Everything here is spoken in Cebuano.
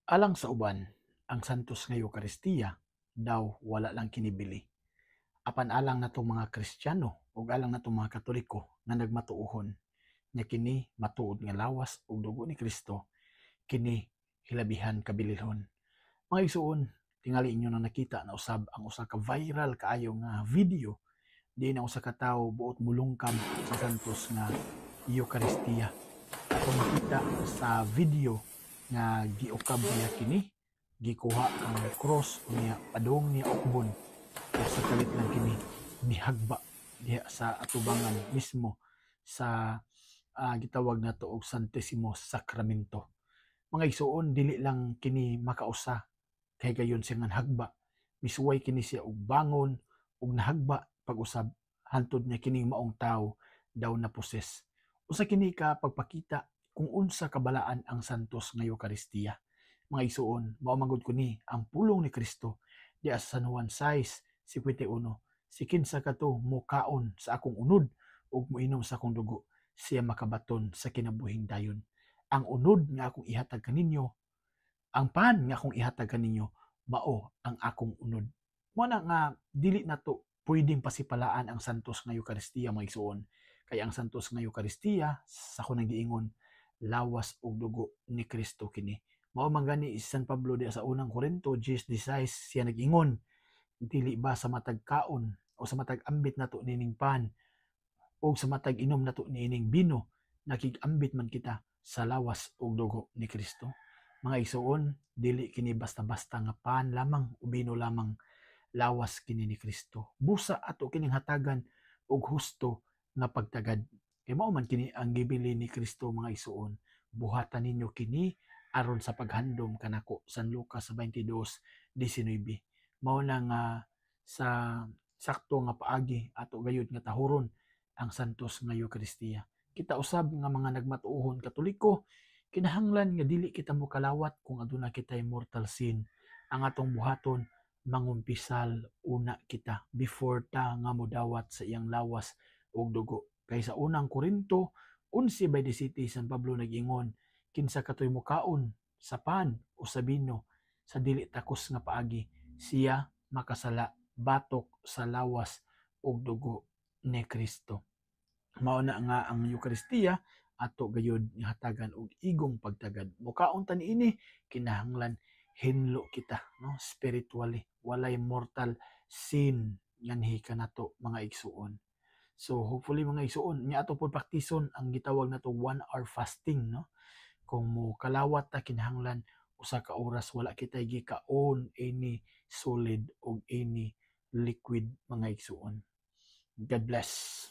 Alang sa uban, ang Santos nga Eukaristiya daw wala lang kinibili. Apan alang natong mga Kristiyano ug alang natong mga Katoliko nga nagmatuohon nga kini matuod nga lawas ug dugo ni Kristo, kini hilabihan kabililhon. Mga igsuon, tingali inyo nang nakita na usab ang usa ka viral kaayo nga video diin ang usa ka tawo buot mulungkab sa Santos nga Eukaristiya. Atong makita sa video nga giukab niya kini, gikuha ang cross unya padung niya ukbon ug sa kalit lang kini nihagba diha sa atubangan mismo sa gitawag nato og Santisimo Sacramento. Mga igsuon, dili lang kini makausa kay gayon siya nga nahagba. Misuway kini siya og bangon ug nahagba pag-usab hantod niya kining maong tawo daw na poses. Usa kini ka pagpakita kung unsa kabalaan ang Santos nga Eukaristiya. Mga igsuon, mao man gud kuni ang pulong ni Kristo diha sa San Juan 6:51: "Si kinsa kato mukaon sa akong unod ug moinom sa akong dugo, siya makabaton sa kinabuhing dayon. Ang unod nga akong ihatag kaninyo, ang pan nga akong ihatag kaninyo, mao ang akong unod." Mao na nga dili nato pwedeng pasipalaan ang Santos nga Eukaristiya, mga igsuon. Kay ang Santos nga Eukaristiya, sa ako nang giingon, lawas ug dugo ni Kristo kini. Mao man gani si San Pablo diha sa Unang Korinto 10:16 siya nag-ingon, "Dili ba sa matag kaon o sa matag ambit nato niining pan o sa matag inom nato niining bino, nakig-ambit man kita sa lawas ug dugo ni Kristo?" Mga igsuon, dili kini basta-basta nga pan lamang o bino lamang, lawas kini ni Kristo. Busa ato kining hatagan og husto nga pagtagad. Kay mao man kini ang gibilin ni Kristo, mga igsuon. "Buhatan ninyo kini aron sa paghandom kanako," San Lucas 22:19. Mao na nga sa sakto nga paagi ato gayud nga tahuron ang Santos nga Eukaristiya. Kita usab nga mga nagmatuohon Katoliko, kinahanglan nga dili kita mokalawat kung aduna kitay mortal sin. Ang atong buhaton, mangumpisal una kita before ta nga modawat sa iyang lawas ug dugo. Kay sa Unang Korinto 11:27, San Pablo nag-ingon, "Kinsa katoy mukaon sa pan o sa bino sa dili takos nga paagi, siya makasala batok sa lawas ug dugo ni Kristo." Mao na nga ang Eukaristiya ato gayud nga hatagan og igong pagtagad. Mukaon ta niini, kinahanglan hinlo kita, no, spiritually, walay mortal sin nga nihika nato, mga igsuon. So hopefully, mga igsuon, nya ato pod praktison ang gitawag nato 1 hour fasting, no. Kung mo kalawat ta, kinahanglan usa ka oras wala kitay gikaon any solid og any liquid, mga igsuon. God bless.